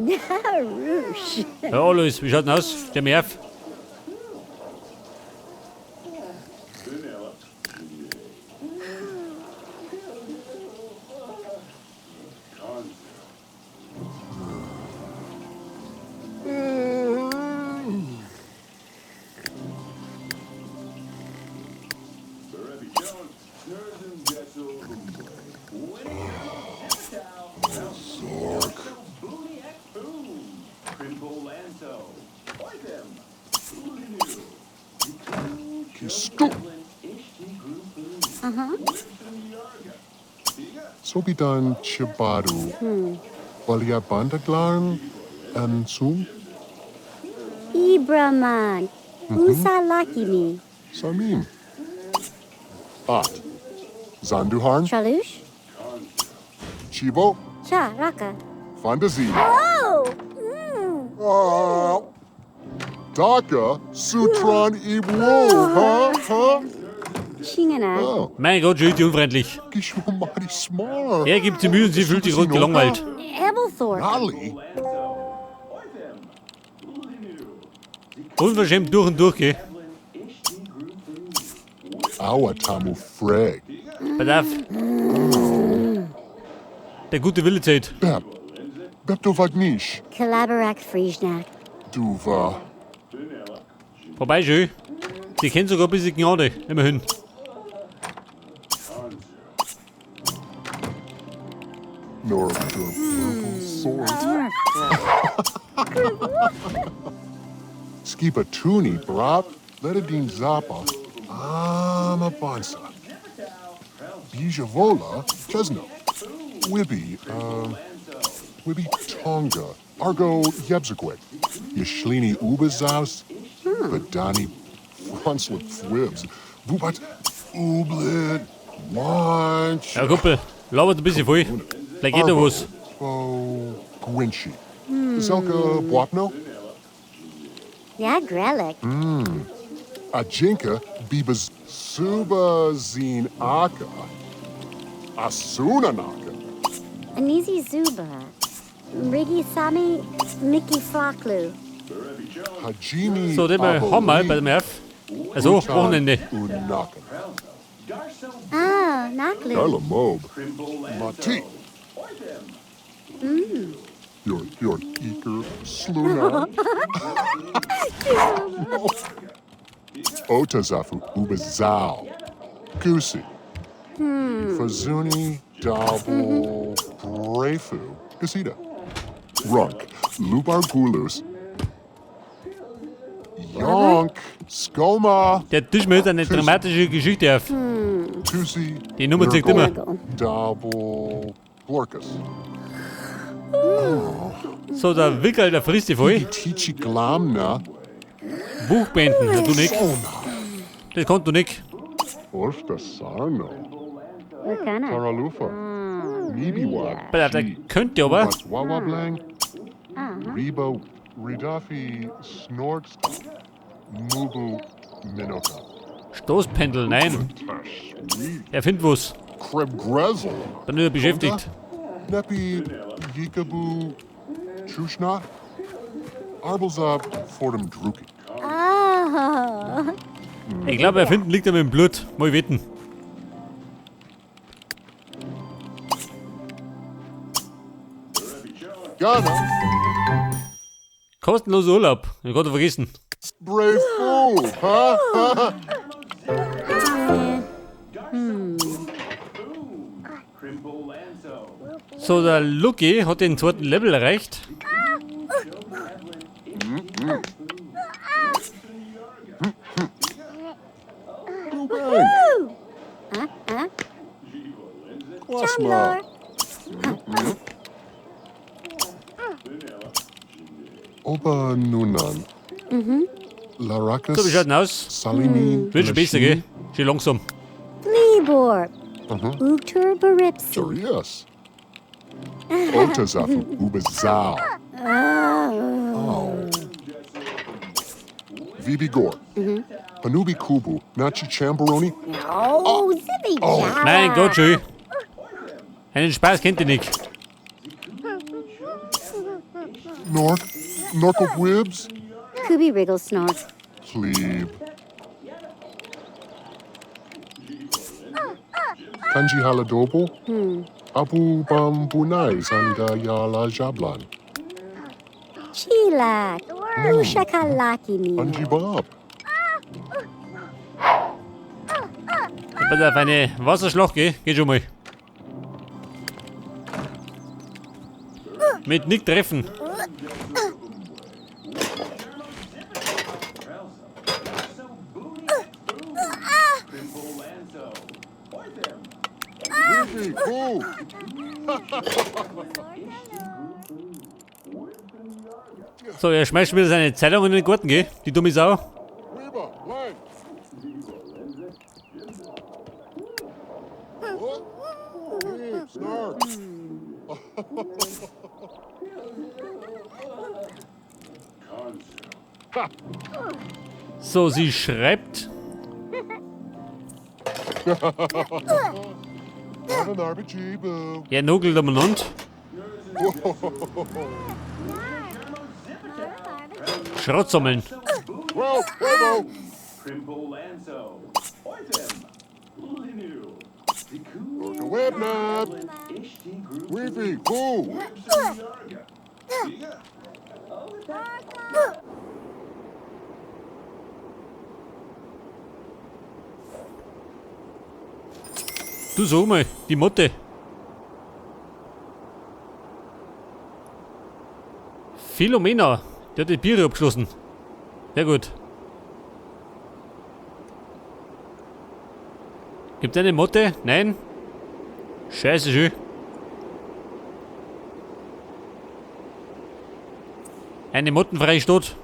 Narush. Ja, Alois, wie schaut denn aus? Steh mir auf. Kistu. Sobidan Chibadu. Baliabandaglarn Ansum Ibraman. Usalakimi. Samim. At. Zanduharn Tralush. Chibo Cha Raka. Fandazi. Oh! Mm. Ah. Daka Sutran Ibwo. Huh? Huh? Shingana. Oh. Mein Gott, schon ist die unfreundlich. Gishwamadi Smar. Er gibt sich Mühe und sie fühlt sich rund gelangweilt. Ebelthorpe. Nali. Unverschämt durch und durch, gell? Awatamu Freg. Pass auf. Der gute Wille zählt. Bep. Beptovagnish. Kalabarak Frijnak. Duva. Vorbei, schön. Sie kennt sogar ein bisschen Gnade. Immerhin. Nor purple sword. Skiba Tuni Brap Letadine Zappa Amabansa. Bijavola Chesno. Wibby, Wibby Tonga. Argo Yebzaquik. Yashlini Ubazaus. Badani Fronslet Fwibs. Bubat Ublit. Wanch. Ja, Kumpel, labert ein bisschen voll. Vielleicht geht da was. Bo Gwinchi. Zelka Bwapno. Ja, Grelic. Ajinka Bibas Suba Aka. Asunanaka. Anizi Zuba. Rigi Sami. Mickey Flaklu. Hajimi So, den mal haben wir bei dem Erf. Also, Utan Wochenende. Unaka. Ah, Naklu. Darla Mob. Mati. Your Eker Sluna. Otazafu Ubazao. Goosey. Fazuni Dabble Brefu. Gasita. Runk. Lubargulus. Yonk. Skoma. Der Tisch mir jetzt eine dramatische Geschichte auf. Tusi. Die Nummer zählt immer. Double Glorkus. So, der Wickel, der frisst die voll. Tichi Glamna. Buch beenden, ja, du nicht. Sona. Das kannst du nicht. Orsta Sarno. Wakana. Taralufa. Nibiwa. Pass auf, der könnte aber. Wawablang. Reba Ridafi Snorks. Mubu Minoka. Stoßpendel, nein. Er findet was. Kreb Grezel. Dann ist er beschäftigt. Nepi Yikabu Chushna. Arbelzab Fordham Druki. Oh. Ich glaube, erfinden liegt ihm im Blut. Mal wetten. Ghana. Kostenloser Urlaub. Ich konnte vergessen. Brave fool, huh? So, der Lucky hat den zweiten Level erreicht. Bang. Kwasma. Oba Nunan. Larakas. So, wie schaut denn aus? Salimi. Wird schon besser, gell? Schön langsam. Libor. Uktur Baripsi. Darius. Otazafu Ubazao. Oh. Vibi Gor. Panubi Kubu. Nachi Chambaroni. Oh, Zibi Oh. Jara. Mein Gott, schön. Einen Spaß kennt ihr nicht. Nork. Norko Wibs. Kubi Wriggle Snork. Plebe. Kanji Haladobo. Abu Bambunai Sanga Yala Jablan. Chilak. Ushakalaki Anji Nino. Bob. Pass auf, eine Wasserschlacht, gell? Geht schon mal. Mit nicht treffen. Wiki, Boo. So, er schmeißt schon wieder seine Zeitung in den Garten, gell? Die dumme Sau. Reba, Lang. Hey, Snark. So, sie schreibt. Arbijibu. Er nogelt umeinander. Schrott sammeln. Whoa, Webo. Orca Webnab. Weefy, Boo. Du sag mal, die Motte. Philomena, die hat die Biere abgeschlossen. Sehr gut. Gibt's eine Motte? Nein? Scheiße, schön. Eine mottenfreie Stadt.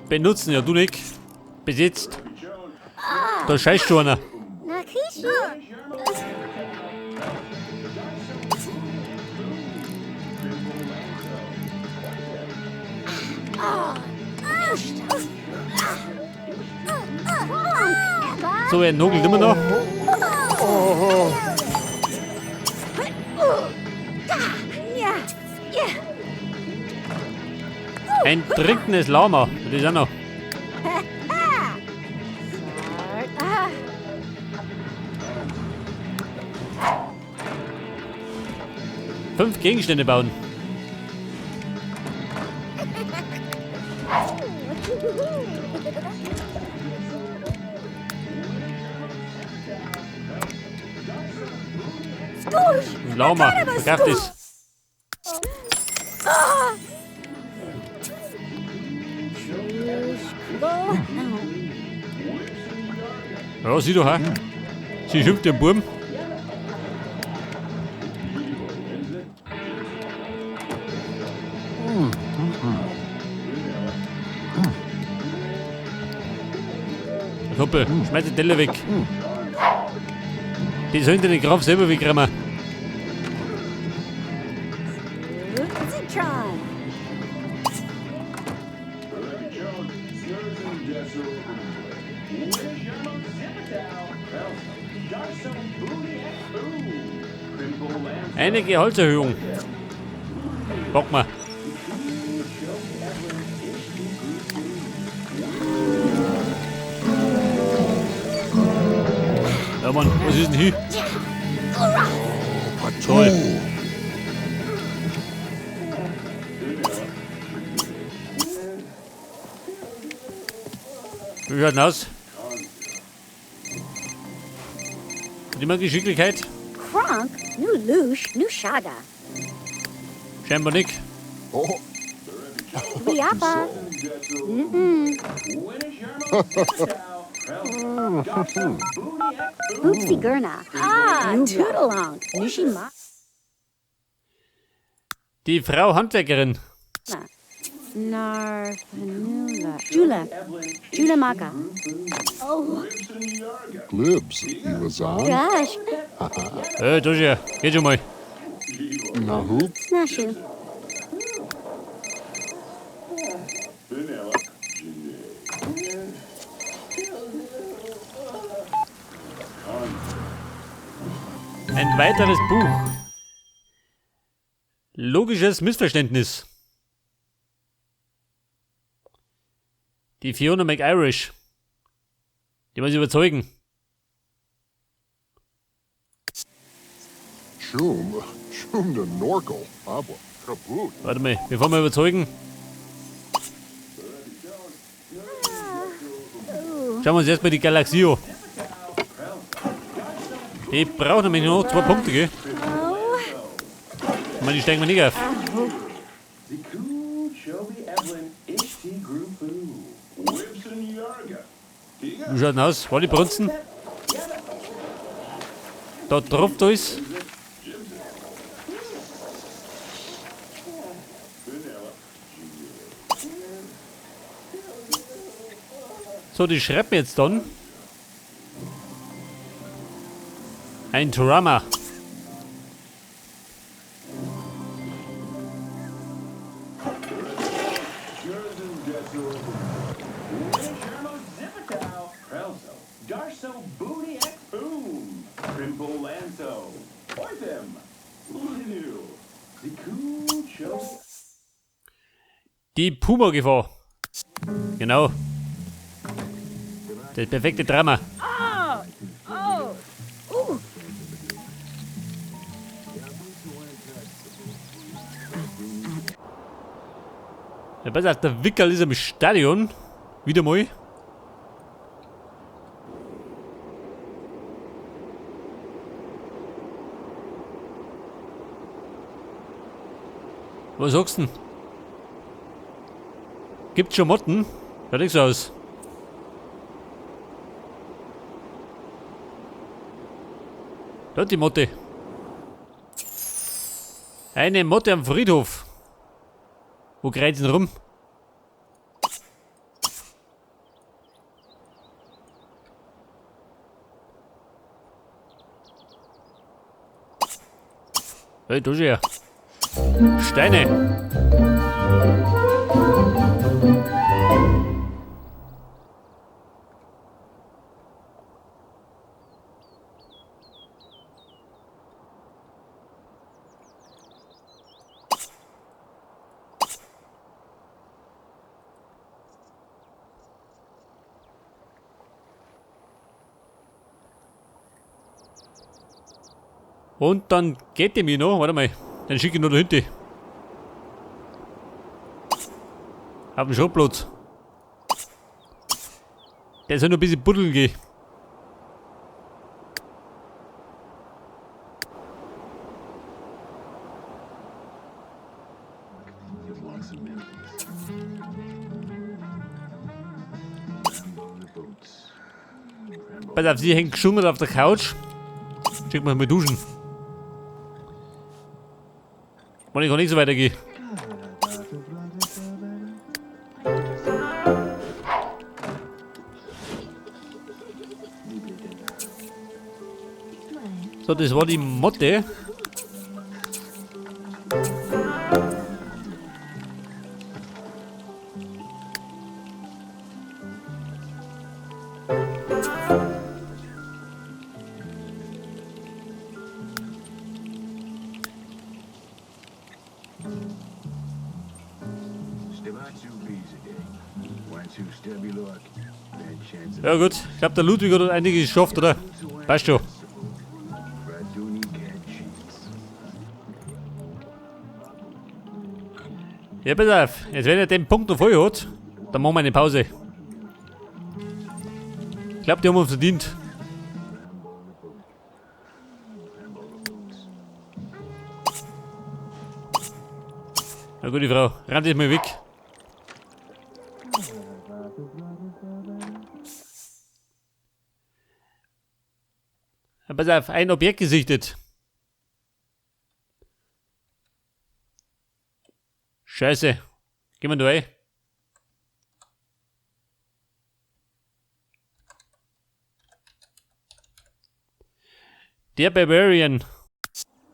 Benutzen, ja du nicht. Besitzt. Da scheißt schon einer. Nakishi. So, er nogelt immer noch. Ein trinkendes Lama. Das ist auch noch. Fünf Gegenstände bauen. Lama, verkauft es. Ja, sieh doch, ha. Sie schimpft den Burm. Kumpel, schmeiß die Teller weg. Die sollen den Graf selber wegräumen. Zitron. Eine Gehaltserhöhung. Bock mal. Ja Mann, was ist denn hier? Toll. Wie schaut denn aus? Hat jemand Geschicklichkeit? Kronk, nu Lush, nu Shaga. Scheinbar nicht. Oh, Riapa. Boopsy Gurna. Ah, Toodalong. Nushima. Die Frau Handwerkerin. Narfanula. Jula. Jula Maka. Oh, Glibs. Elazan. gosh. Da ist er. Geht schon mal. Nahu. Snashu. Ein weiteres Buch. Logisches Missverständnis. Die Fiona McIrish. Die muss ich überzeugen. Chum. Chum de Norkel. Abwa. Kaboot. Warte mal, bevor wir überzeugen. Schauen wir uns erstmal die Galaxie an. Die braucht nämlich noch 2 Punkte, gell? Ich meine, die steigen wir nicht auf. Wie schaut denn aus? War die Brunzen? Da tropft alles. So, die schreibt mir jetzt dann. Ein Drama. Die Puma-Gefahr. Genau. Das perfekte Drama. Ja, pass auf, der Wickerl ist am Stadion. Wieder mal. Was sagst du denn? Gibt's schon Motten? Schaut nicht so aus. Da die Motte. Eine Motte am Friedhof. Wo kreuzt denn rum? Hey, da ist er. Steine. Und dann geht die mir noch, warte mal, dann schicke ich noch dahinter. Auf den Schrottplatz. Der soll noch ein bisschen buddeln gehen. Pass auf, sie hängt geschummelt auf der Couch. Schick mal mal duschen. Wollte ich gar nicht so weitergehen. So, das war die Motte. Ja gut, ich glaub, der Ludwig hat einiges geschafft, oder? Passt schon. Ja, pass auf, jetzt wenn er den Punkt noch voll hat, dann machen wir eine Pause. Ich glaub, die haben wir uns verdient. Na gut, die Frau, rennt jetzt mal weg. Pass auf, ein Objekt gesichtet. Scheiße. Gehen wir da rein. Der Barbarian.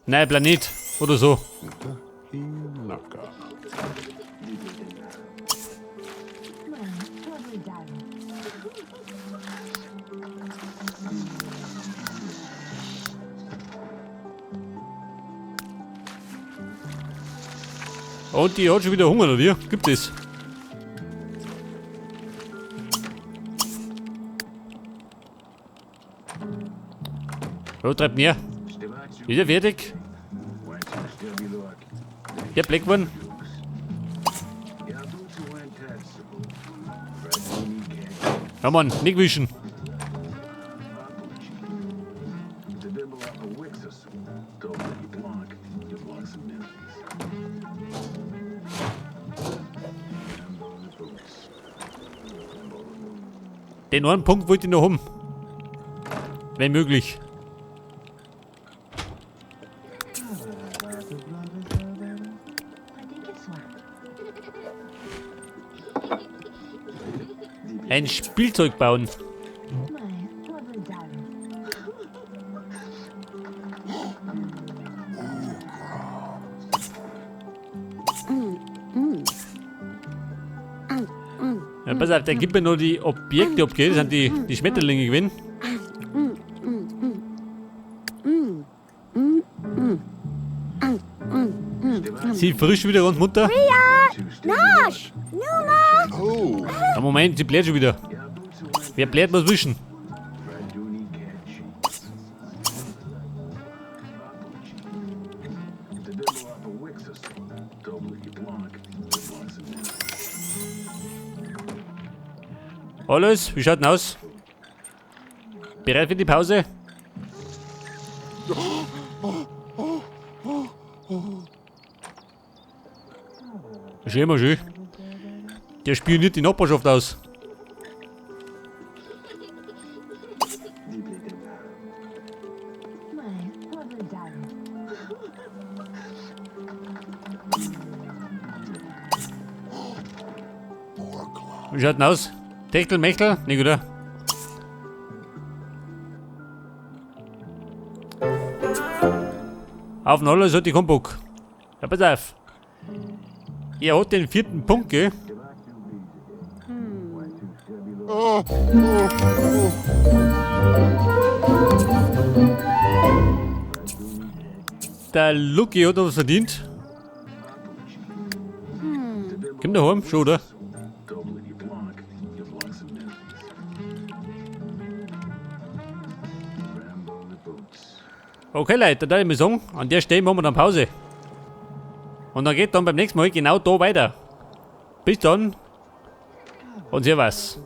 Nein, Planet. Oder so. Und die hat schon wieder Hunger, oder wie? Gibt es? So, treibt näher. Ist er fertig? Der Black One. Ja Mann, nicht wischen. Den einen Punkt wollte ich noch haben. Wenn möglich. Ein Spielzeug bauen. Ja, pass auf, der gibt mir nur die Objekte ab, gell? Das sind die Schmetterlinge gewesen. Sie frisch wieder rund, Mutter. Nosh! Numa! Oh, Ja, Moment, sie bläht schon wieder. Wer bläht, muss wischen. Alles, wie schaut denn aus? Bereit für die Pause? Schön, mal schön. Der spioniert die Nachbarschaft aus. Wie schaut denn aus? Techtel, Mechtel? Nicht, oder? Auf den Alles hat die Humbug. Ja, pass auf. Er hat den 4. Punkt, gell? Der Lucky hat noch was verdient. Kommt der heim? Schon, oder? Okay, Leute, dann würde ich mal sagen, an der Stelle machen wir dann Pause. Und dann geht dann beim nächsten Mal genau da weiter. Bis dann und servus.